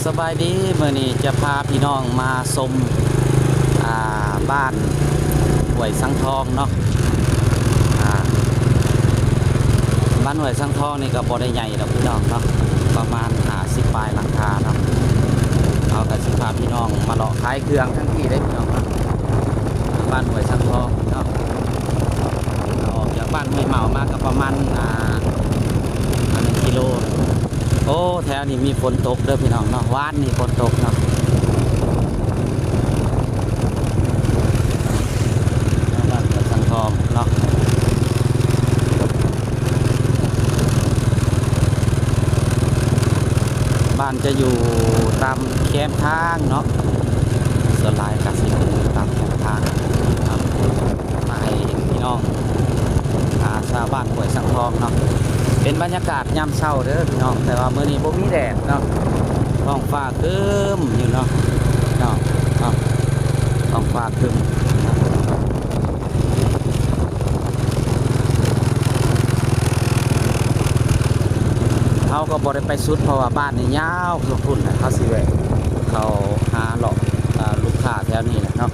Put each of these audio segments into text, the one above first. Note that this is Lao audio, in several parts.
ສະບາຍດີ ມື້ນີ້ຈະພາພີ່ນ້ອງມາຊົມ ອ່າ ບ້ານຫ້ວຍສັງທອງເນາະ. ອ່າ ບ້ານຫ້ວຍສັງທອງນີ້ກໍບໍ່ໄດ້ໃຫຍ່ດອກພີ່ນ້ອງເນາະ ປະມານຫ້າສິບປາຍຫຼັງຄາເນາະ. ເຮົາກໍຊິພາພີ່ນ້ອງມາເລາະຂາຍເຄື່ອງທັງທີ່ເດ້ພີ່ນ້ອງເນາະ ບ້ານຫ້ວຍສັງທອງເນາະ. ອອກຈາກບ້ານຫ້ວຍເໝົາມາກໍປະມານ ອ່າ ໜຶ່ງກິໂລ. ໂອ້ ແຖວນີ້ມີຝົນຕົກເດີພີ່ນ້ອງເນາະ ວານນີ້ຝົນຕົກເນາະ. ບ້ານຫ້ວຍສັງທອງເນາະ ບ້ານຈະຢູ່ຕາມແຄມທາງເນາະ ສ່ວນຫຼາຍກໍຊິຢູ່ຕາມແຄມທາງເນາະ. ມາໃຫ້ພີ່ນ້ອງ ອ່າ ຊາວບ້ານຫ້ວຍສັງທອງເນາະ. ເປັນບັນຍາກາດຍາມເຊົ້າເດີພີ່ນ້ອງ ແຕ່ວ່າມື້ນີ້ບໍ່ມີແດດເນາະ ທ້ອງຟ້າຄຶ້ມຢູ່ເນາະ ເນາະ ເນາະ ທ້ອງຟ້າຄຶ້ມ. ເຮົາກໍບໍ່ໄດ້ໄປສຸດ ເພາະວ່າບ້ານນີ້ຍາວພຸ້ນນະ ເຮົາຊິແວະເຂົ້າຫາເລາະ ອ່າ ລູກຄ້າແຖວນີ້ແຫຼະເນາະ.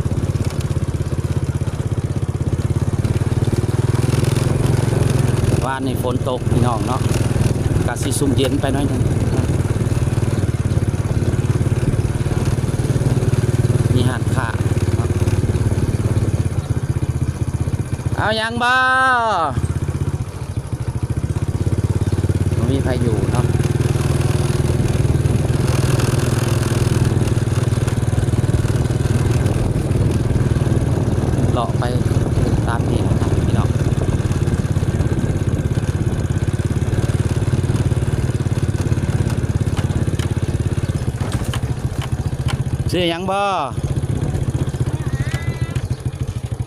ວານນີ້ຝົນຕົກພີ່ນ້ອງເນາະ ກະຊິຊຸ່ມເຢັນໄປໜ້ອຍໜຶ່ງ. ມີຮ້ານຄ້າເນາະ. ເອົາຫຍັງບໍ່? ບໍ່ມີໃຜຢູ່ເນາະ ເລາະໄປຕາມນີ້ແຫຼະພີ່ນ້ອງ. ຊື້ຫຍັງບໍ່?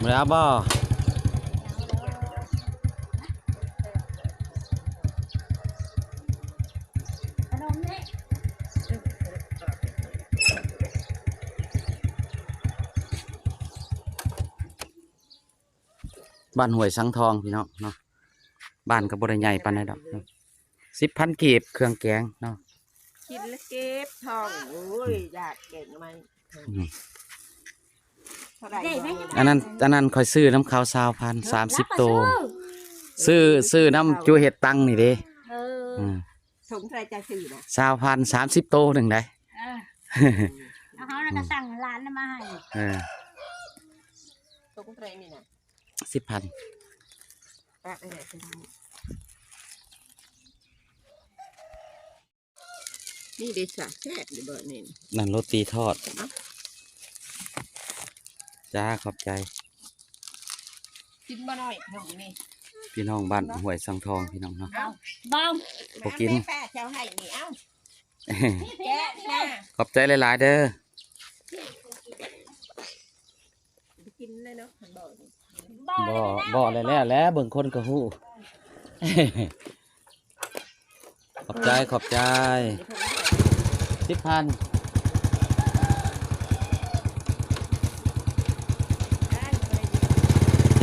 ບໍ່ໄດ້ເອົາບໍ່? ບ້ານຫ້ວຍສັງທອງພີ່ນ້ອງເນາະ ບ້ານກໍບໍ່ໄດ້ໃຫຍ່ປານໃດດອກ. ສິບພັນກີບ ເຄື່ອງແກງເນາະ ກິນແລ້ວເຈັບທ້ອງ. ໂອ້ຍ ຢາກແກງໜໍ່ໄມ້. ອືມ ເທົ່າໃດ? ອັນນັ້ນ ອັນນັ້ນຂ້ອຍຊື້ນຳເຂົາຊາວພັນ ສາມສິບໂຕ ຊື້ ຊື້ນຳຈຸເຮັດຕັງນີ້ເດ້. ເອີ ອືມ ຖົງເທົ່າໃດຈະຊື້ນະ? ຊາວພັນ ສາມສິບໂຕໜຶ່ງໃດ. ເອີ ເອົາ ເຮົານະກໍສັ່ງຫຼານນະມາໃຫ້. ເອີ ຖົງເທົ່າໃດນີ້ນະ? ສິບພັນ. ປະໄວ້ ນີ້ເດ້ ແຊບຢູ່ບໍ່ນີ້? ນັ້ນໂຣຕີທອດ. ເອົ້າ ຈ້າ ຂອບໃຈ. ກິນບໍ່ນ້ອຍນ້ອງນີ້ ພີ່ນ້ອງບ້ານຫ້ວຍສັງທອງ ພີ່ນ້ອງເນາະ. ເອົ້າ ບໍ່ ບໍ່ກິນ ແມ່ປ້າເຈົ້າໃຫ້ນີ້. ເອົ້າ ແກະນະ ຂອບໃຈຫຼາຍໆເດີ. ກິນແລ້ວເນາະ ຄັນບໍ່ນີ້ ບໍ່ ບໍ່ແລ້ວແຫຼະ ເບິ່ງຄົນກໍຮູ້. ຂອບໃຈ ຂອບໃຈ. ສິບພັນ.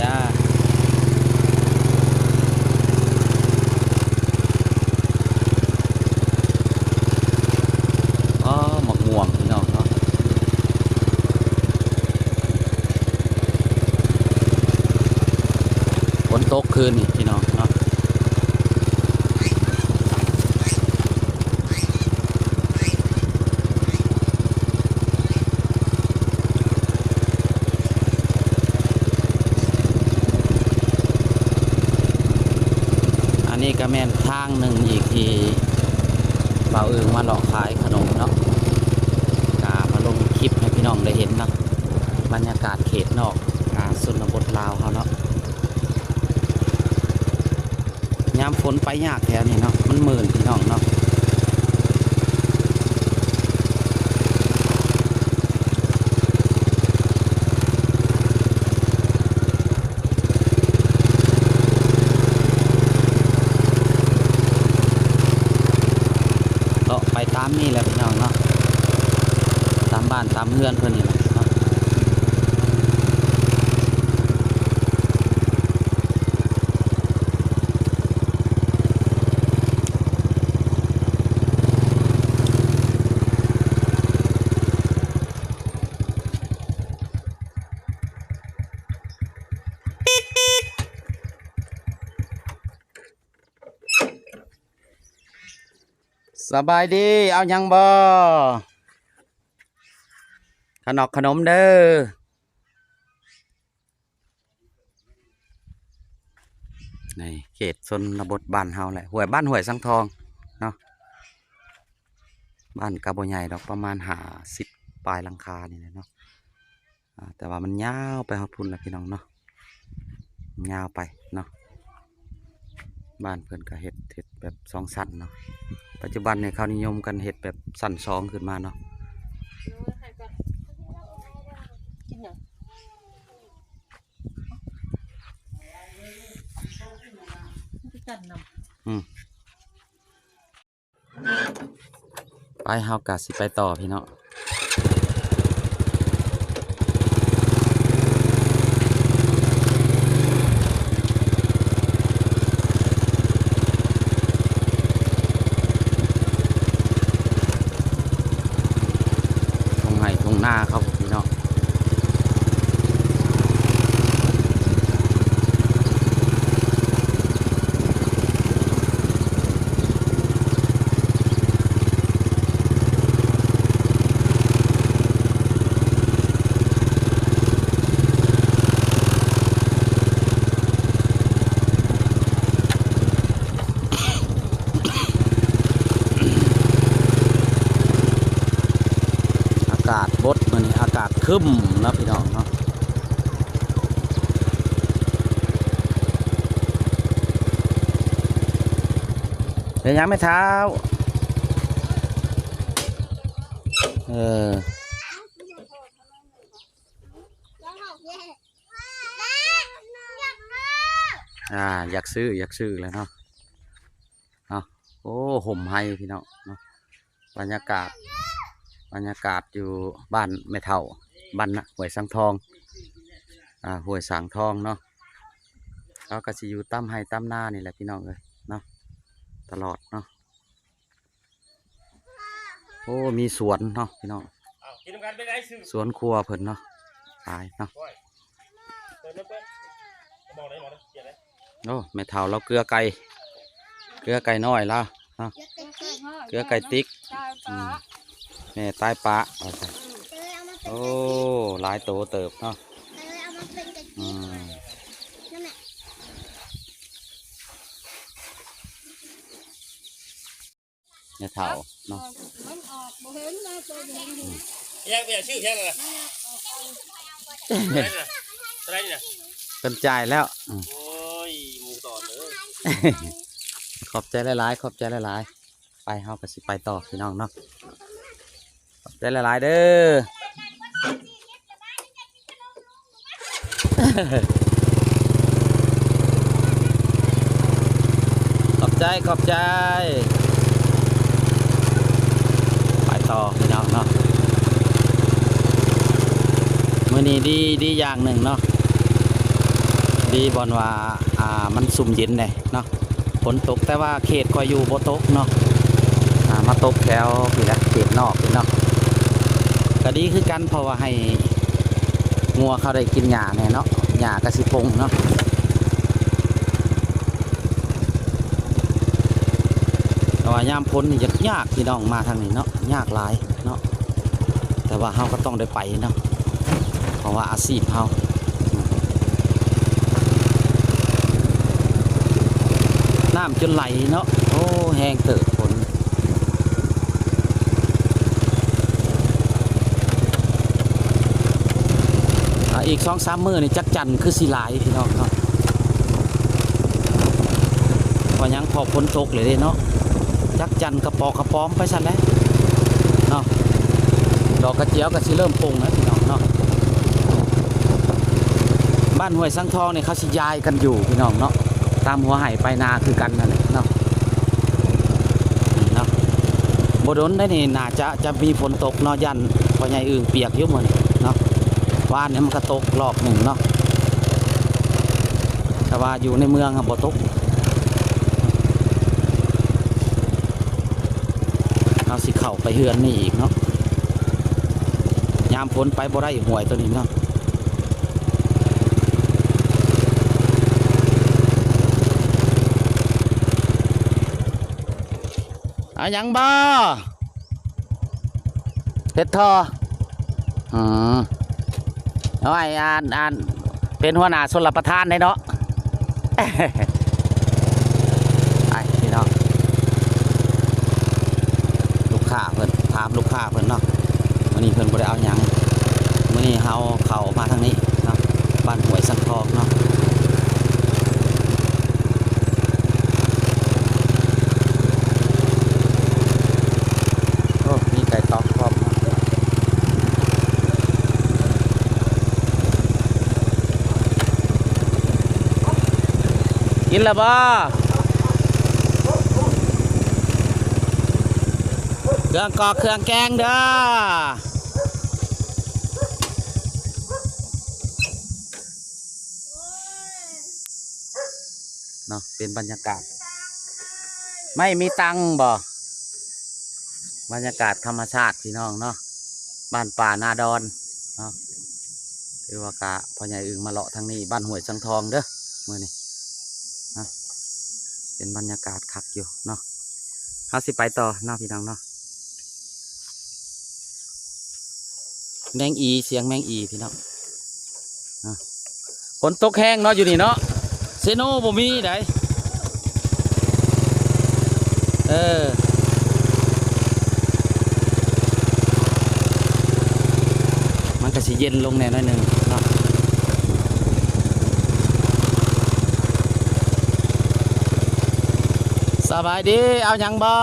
ຈ້າ. ອໍ ໝາກມ່ວງພີ່ນ້ອງເນາະ. ຝົນຕົກຄືນນີ້ພີ່ນ້ອງເນາະ. ອັນນີ້ກໍແມ່ນທາງໜຶ່ງອີກທີ່ບ່າວອຶ່ງມາເລາະຂາຍຂະໜົມເນາະ ກະມາລົງຄລິບໃຫ້ພີ່ນ້ອງໄດ້ເຫັນເນາະ ບັນຍາກາດເຂດນອກ ອ່າ ຊົນນະບົດລາວເຮົາເນາະ. ຍາມຝົນໄປຍາກແຖວນີ້ເນາະ ມັນມື່ນພີ່ນ້ອງເນາະ. ເລາະໄປຕາມນີ້ແຫຼະພີ່ນ້ອງເນາະ ຕາມບ້ານຕາມເຮືອນເພິ່ນນີ້ແຫຼະເນາະ. ອັ ສະບາຍດີ ເອົາຫຍັງບໍ່? ຂະໜອກຂະໜົມເດີ. ໃນເຂດຊົນນະບົດບ້ານເຮົາແຫຼະ ຫ້ວຍ ບ້ານຫ້ວຍສັງທອງເນາະ. ບ້ານກະບໍ່ໃຫຍ່ດອກ ປະມານຫ້າສິບປາຍຫຼັງຄານີ້ແຫຼະເນາະ. ອາ ແຕ່ວ່າມັນຍາວໄປຮອດພຸ້ນລະພີ່ນ້ອງເນາະ ຍາວໄປເນາະ. ບ້ານເພິ່ນກະເຮັດ ເຮັດແບບສອງຊັ້ນເນາະ. ປັດຈຸບັນນີ້ເຂົານິຍົມກັນເຮັດແບບຊັ້ນສອງຂຶ້ນມາເນາະ. ອືມ. ໄປ ເຮົາກະຊິໄປຕໍ່ພີ່ນ້ອງ. ທົ່ງໄຮ່ທົ່ງນາເຂົາ ພີ່ນ້ອງ. ອາກາດບົດມື້ນີ້ ອາກາດຄຶ້ມເນາະ ພີ່ນ້ອງເນາະ. ເປັນຫຍັງແມ່ເຖົ້າ? ເອີ ອ່າ ຢາກຊື້ ຢາກຊື້ແຫຼະເນາະ. ເນາະ ໂອ້ ຮົ່ມໄຮ່ພີ່ນ້ອງເນາະ. ບັນຍາກາດ ບັນຍາກາດຢູ່ບ້ານແມ່ເຖົ້າ ບ້ານຫ້ວຍສັງທອງ ອາ ຫ້ວຍສາງທອງເນາະ. ເຮົາກະຊິຢູ່ຕາມໄຮ່ຕາມນານີ້ແຫຼະພີ່ນ້ອງເອີຍເນາະ ຕະຫຼອດເນາະ. ໂອ້ ມີສວນເນາະພີ່ນ້ອງ ເອົາ ກິນນຳກັນ ເປັນໄງ? ສວນຄົວເພິ່ນເນາະ ຫຼາຍເນາະ. ໂອ້ຍ ເປີດເລີຍ ເປີດ ມອງໄດ້ ມອງໄດ້ ເປີດເລີຍ. ໂອ້ ແມ່ເຖົ້າລາວເກືອໄກ່ ເກືອໄກ່ນ້ອຍລາວເນາະ ເກືອໄກ່ຕິກ. ອືມ ແມ່ຕາຍປະວ່າຊັ້ນ. ໂອ້ ຫຼາຍໂຕເຕີບເນາະ. ອືມ ແມ່ເຖົ້າເນາະ. ມັນອອກ ບໍ່ເຫັນນະ ຕົວນີ້. ອືມ ແພງ ແພງ ຊື້ແພງລະ ເທົ່າໃດນີ້ນະ? ເທົ່າໃດນີ້ນະ? ເພິ່ນຈ່າຍແລ້ວ. ອືມ ໂອ້ຍ ໝູ່ຕອນເດີ. ຂອບໃຈຫຼາຍໆ ຂອບໃຈຫຼາຍໆ. ໄປ ເຮົາກະຊິໄປຕໍ່ພີ່ນ້ອງເນາະ. ຂອບໃຈຫຼາຍໆເດີ. ຂອບໃຈ ຂອບໃຈ. ໄປຕໍ່ພີ່ນ້ອງເນາະ. ມື້ນີ້ດີ ດີຢ່າງໜຶ່ງເນາະ ດີບ່ອນວ່າ ອ່າ ມັນຊຸ່ມເຢັນແດ່ເນາະ. ຝົນຕົກ ແຕ່ວ່າເຂດຂ້ອຍຢູ່ບໍ່ຕົກເນາະ. ອ່າ ມາຕົກແຖວພີ້ແຫຼະ ເຂດນອກພີ້ເນາະ ກະດີຄືກັນ ເພາະວ່າໃຫ້ງົວເຂົາໄດ້ກິນຫຍ້າແດ່ເນາະ ຫຍ້າກະຊິປົງເນາະ. ແຕ່ວ່າຍາມຝົນນີ້ຍາກໆ ພີ່ນ້ອງ ມາທາງນີ້ເນາະ ຍາກຫຼາຍເນາະ. ແຕ່ວ່າເຮົາກະຕ້ອງໄດ້ໄປເນາະ ເພາະວ່າອາຊີບເຮົາ. ນ້ຳຈົນໄຫຼເນາະ ໂອ້ ແຮງເຕີບຝົນ. ອາ ອີກສອງສາມມື້ນີ້ຈັກຈັ່ງຄືຊິຫຼາຍ ພີ່ນ້ອງເນາະ. ເພາະຫຍັງ? ເພາະຝົນຕົກເລີຍເດ້ເນາະ ຈັກຈັ່ງກະປອກກະປອມໄປຊັ້ນແຫຼະເນາະ. ດອກກະຈຽວກະຊິເລີ່ມປົ່ງແລ້ວພີ່ນ້ອງເນາະ. ບ້ານຫ້ວຍສັງທອງນີ້ເຂົາຊິຢາຍກັນຢູ່ພີ່ນ້ອງເນາະ ຕາມຫົວໄຮ່ປາຍນາຄືກັນນັ້ນແຫຼະເນາະ. ເນາະ ບໍ່ດົນໄດ້ນີ້ ໜ້າຈະ ຈະມີຝົນຕົກເນາະ ຢ້ານພໍ່ໃຫຍ່ອຶ່ງປຽກຢູ່ມື້ນີ້ເນາະ. ວານນີ້ມັນກະຕົກລອບໜຶ່ງເນາະ ແຕ່ວ່າຢູ່ໃນເມືອງຫັ້ນບໍ່ຕົກ. ເຮົາຊິເຂົ້າໄປເຮືອນນີ້ອີກເນາະ ຍາມຝົນໄປບໍ່ໄດ້ ຫ້ວຍໂຕນີ້ເນາະ. ໄປ ອັນຫຍັງບໍ່? ເຮັດທໍ່. ອືມ ເອົາໄວ້ ອ່ານ ອ່ານ ເປັນຫົວໜ້າຊົນລະປະທານໄດ້ເນາະ. ໄປພີ່ນ້ອງ ລູກຄ້າເພິ່ນ ຖາມລູກຄ້າເພິ່ນເນາະ. ມື້ນີ້ເພິ່ນບໍ່ໄດ້ເອົາຫຍັງ ມື້ນີ້ເຮົາເຂົ້າມາທາງນີ້ເນາະ ບ້ານຫ້ວຍສັງທອງເນາະ. ໂອ້ ມີໄກ່ຕອກພ້ອມ. ກິນແລ້ວບໍ່? ເຄື່ອງກອກເຄື່ອງແກງເດີ. ເນາະ ເປັນບັນຍາກາດ ໄມ່ມີຕັງບໍ່? ບັນຍາກາດທຳມະຊາດພີ່ນ້ອງເນາະ ບ້ານປ່ານາດອນເນາະ. ຖືວ່າກະພໍ່ໃຫຍ່ອຶ່ງມາເລາະທາງນີ້ ບ້ານຫ້ວຍສັງທອງເດີ ມື້ນີ້ເນາະ ເປັນບັນຍາກາດຄັກຢູ່ເນາະ. ເຮົາຊິໄປຕໍ່ເນາະ ພີ່ນ້ອງເນາະ. ແມງອີ ສຽງແມງອີພີ່ນ້ອງ. ອ່ະ ຝົນຕົກແຮງເນາະ ຢູ່ນີ້ເນາະ ເຊໂນບໍ່ມີໃດ. ເອີ ມັນກະຊິເຢັນລົງແດ່ໜ້ອຍໜຶ່ງເນາະ. ສະບາຍດີ ເອົາຫຍັງບໍ່?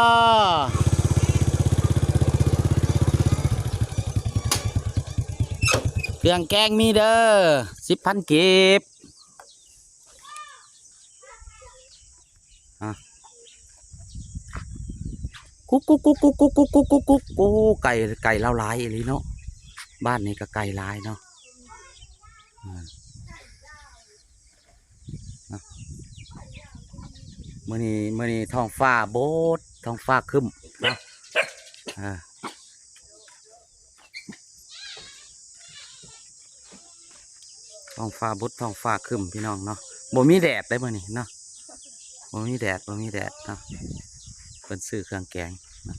ເຄື່ອງແກງມີເດີ ສິບພັນກີບ. ອ່ະ ກຸກໆໆໆ ໂອ້ ໄກ່ ໄກ່ລາວຫຼາຍອີ່ຫຼີເນາະ ບ້ານນີ້ກະໄກ່ຫຼາຍເນາະ. ອ່າ ເນາະ ມື້ນີ້ ມື້ນີ້ທ້ອງຟ້າບົດ ທ້ອງຟ້າຄຶ້ມເນາະ. ເອີ ທ້ອງຟ້າບຸດ ທ້ອງຟ້າຄຶ້ມພີ່ນ້ອງເນາະ ບໍ່ມີແດດເດ້ມື້ນີ້ເນາະ ບໍ່ມີແດດ ບໍ່ມີແດດເນາະ. ເພິ່ນຊື້ເຄື່ອງແກງເນາະ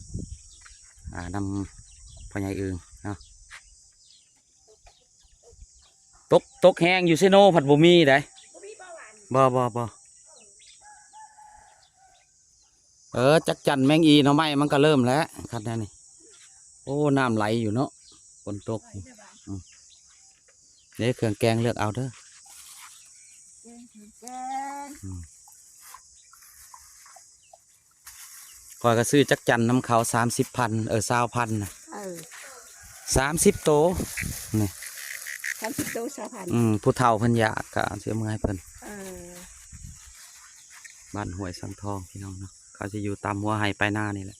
ອ່າ ນຳພໍ່ໃຫຍ່ອຶ່ງເນາະ. ຕົກ ຕົກແຮງຢູ່ເຊໂນພັດບໍ່ມີໃດ. ບໍ່ ບໍ່ ບໍ່ ເອີ ຈັກຈັ່ນແມງອີໜໍ່ໄມ້ມັນກະເລີ່ມແລ້ວ ຄັນແນວນີ້. ໂອ້ ນ້ຳໄຫຼຢູ່ເນາະ ຝົນຕົກ. ອືມ ເດ້ ເຄື່ອງແກງເລືອກເອົາເດີ. ແກງ ແກງ ອືມ ຂ້ອຍກະຊື້ຈັກຈັ່ນນຳເຂົາ ສາມສິບພັນ ເອີ ຊາວພັນນະ. ເອີ ສາມສິບໂຕ ນີ້ ສາມສິບໂຕ ຊາວພັນ. ອືມ ຜູ້ເຖົ້າເພິ່ນຢາກກະຊິເອົາເມືອໃຫ້ເພິ່ນ. ເອີ ບ້ານຫ້ວຍສັງທອງພີ່ນ້ອງເນາະ ເຂົາຊິຢູ່ຕາມຫົວໄຮ່ປາຍນານີ້ແຫຼະ.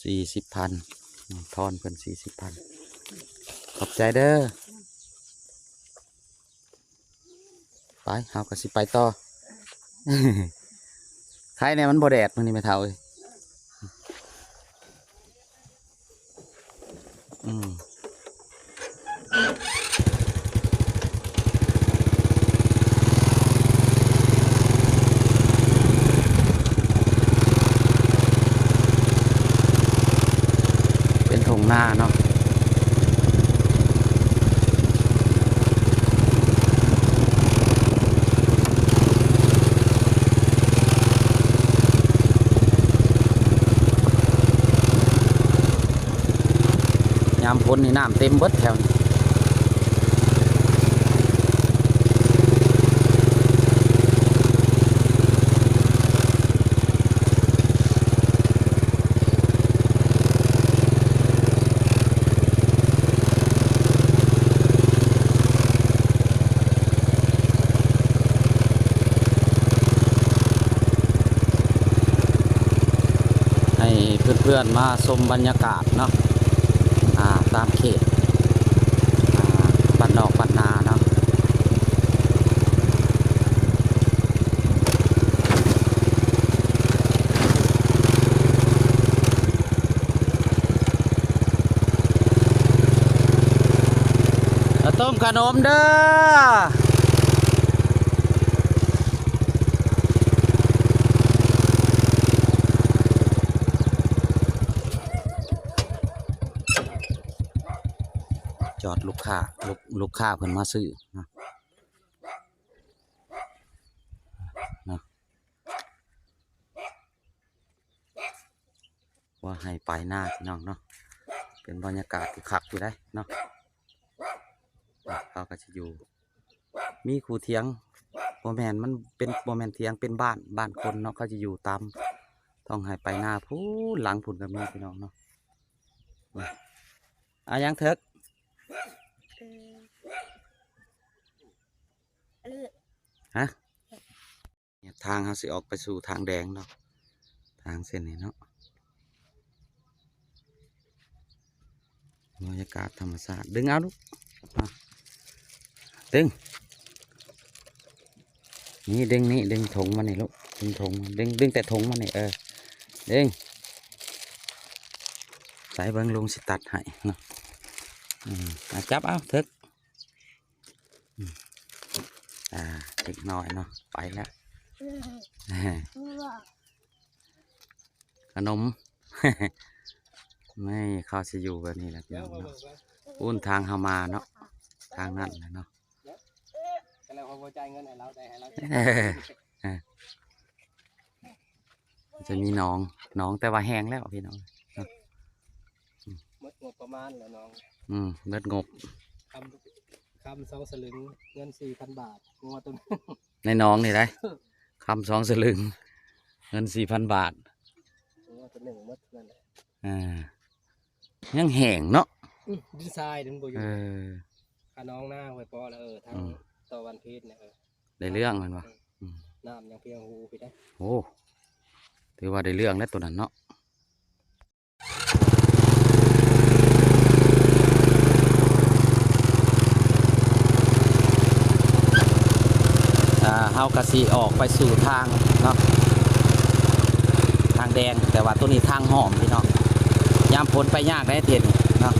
ສີ່ສິບພັນ ອືມ ທອນເພິ່ນສີ່ສິບພັນ ຂອບໃຈເດີ. ໄປ ເຮົາກະຊິໄປຕໍ່. ໄຄແດ່ມັນບໍ່ແດດມື້ນີ້ແມ່ເຖົ້າເອີຍ. ອືມ ເປັນທົ່ງນາເນາະ. ຍາມຝົນນີ້ນ້ຳເຕັມເບິດແຖວນີ້. ໃຫ້ເພື່ອນໆມາຊົມບັນຍາກາດເນາະ ອ່າ ຕາມເຂດ ອ່າ ບ້ານນອກບ້ານນາເນາະ. ເ ສົ່ງຂະໜົມເດີ. ຈອດລູກຄ້າ ລູກ ລູກຄ້າເພິ່ນມາຊື້ນະ ນະ. ວ່າໃຫ້ໄປນາພີ່ນ້ອງເນາະ ເປັນບັນຍາກາດທີ່ຄັກຢູ່ໄດ໋ເນາະ. ເຂົາກໍຊິຢູ່ ມີຄູ່ຖຽງ ບໍ່ແມ່ນ ມັນເປັນ ບໍ່ແມ່ນຖຽງ ເປັນບ້ານ ບ້ານຄົນເນາະ ເຂົາຊິຢູ່ຕາມທ້ອງໄຮ່ໄປນາພຸ້ນ ຫຼັງພຸ້ນກໍມີພີ່ນ້ອງເນາະ. ອາ ຫຍັງເຖິກ? ເອີ ອັນນີ້ ຮະ? ທາງເຮົາຊິອອກໄປສູ່ທາງແດງເນາະ ທາງເສັ້ນນີ້ເນາະ ບັນຍາກາດທຳມະຊາດ. ດຶງເອົາລູກ ອາ ດຶງ ນີ້ ດຶງນີ້ ດຶງຖົງມານີ້ລູກ ດຶງຖົງ ດຶງ ດຶງແຕ່ຖົງມານີ້ ເອີ ດຶງ ໃສ່ເບິ່ງ ລຸງຊິຕັດໃຫ້ເນາະ. ອືມ ອາ ຈັບເອົາເຖິກ. ອືມ ອາ ເດັກນ້ອຍເນາະ ໄປແລ້ວ ຂະໜົມ. ນີ້ເຂົາຊິຢູ່ແບບນີ້ແຫຼະພີ່ນ້ອງເນາະ ພຸ້ນທາງເຮົາມາເນາະ ທາງນັ້ນແຫຼະເນາະ. ກໍແລ້ວເຂົາບໍ່ຈ່າຍເງິນໃຫ້ລາວ ໄດ້ໃຫ້ລາວ ເອີ ມັນຈະມີໜອງ ໜອງ ແຕ່ວ່າແຫ້ງແລ້ວພີ່ນ້ອງເນາະ. ໝົດງົບປະມານແລ້ວນ້ອງ ອືມ ໝົດງົບ ຄຳ ຄຳສອງສະລຶງ ເງິນສີ່ພັນບາດ ງົວຕົວໜຶ່ງ ໃນໜອງນີ້ໄດ໋ ຄຳສອງສະລຶງ ເງິນສີ່ພັນບາດ ງົວຕົວໜຶ່ງໝົດນັ້ນແຫຼະ. ອ່າ ຍັງແຫ້ງເນາະ ອືມ ດິນຊາຍມັນບໍ່ຢູ່ ເອີ ຂະໜອງນາຫ້ວຍປໍແລ້ວ ເອີ ທາງ ອືມ ຕໍ່ວັນພີດນີ້ ເອີ ໄດ້ເລື່ອງແມ່ນບໍ່? ອືມ ອືມ ນ້ຳຍັງພຽງຫູພີ້ໄດ໋. ໂອ້ ຖືວ່າໄດ້ເລື່ອງແລ້ວໂຕນັ້ນເນາະ. ອ່າ ເຮົາກະຊິອອກໄປສູ່ທາງເນາະ ທາງແດງ ແຕ່ວ່າໂຕນີ້ທາງຫ້ອມພີ່ນ້ອງ ຍາມຝົນໄປຍາກໄດ໋ເທດນີ້ເນາະ.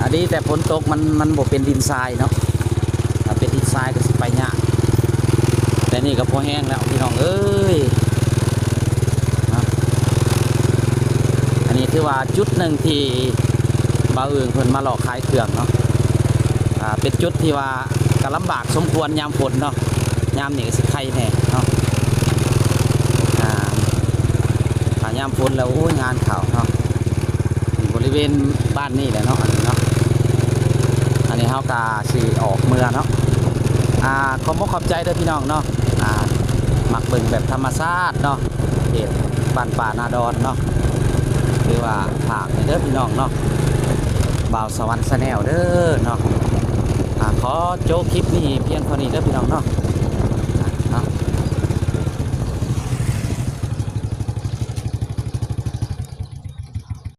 ອາ ດີແຕ່ຝົນຕົກ ມັນ ມັນບໍ່ເປັນດິນຊາຍເນາະ ຖ້າເປັນດິນຊາຍກໍຊິໄປຍາກ ແຕ່ນີ້ກໍພໍແຮງແລ້ວພີ່ນ້ອງເອີຍເນາະ. ອັນນີ້ຖືວ່າຈຸດໜຶ່ງທີ່ບ່າວອຶ່ງເພິ່ນມາເລາະຂາຍເຄື່ອງເນາະ ອ່າ ເປັນຈຸດທີ່ວ່າກໍລຳບາກສົມຄວນຍາມຝົນເນາະ ຍາມນີ້ກໍຊິໄຄແດ່ເນາະ. ອ່າ ຖ້າຍາມຝົນແລ້ວ ໂອ້ຍ ງານເຂົ້າເນາະ ຢູ່ບໍລິເວນບ້ານນີ້ແຫຼະເນາະ ອັນນີ້ເນາະ. ອັນນີ້ເຮົາກະຊິອອກເມືອເນາະ ອ່າ ຂອບອົກຂອບໃຈເດີພີ່ນ້ອງເນາະ ອ່າ ມັກເບິ່ງແບບທຳມະຊາດເນາະ ເຂດບ້ານປ່ານາດອນເນາະ ຖືວ່າຝາກແດ່ເດີພີ່ນ້ອງເນາະ ບ່າວສະຫວັນ Channel ເດີເນາະ. ອ່າ ຂໍໂຈະຄລິບນີ້ພຽງເທົ່ານີ້ເດີພີ່ນ້ອງເນາະ.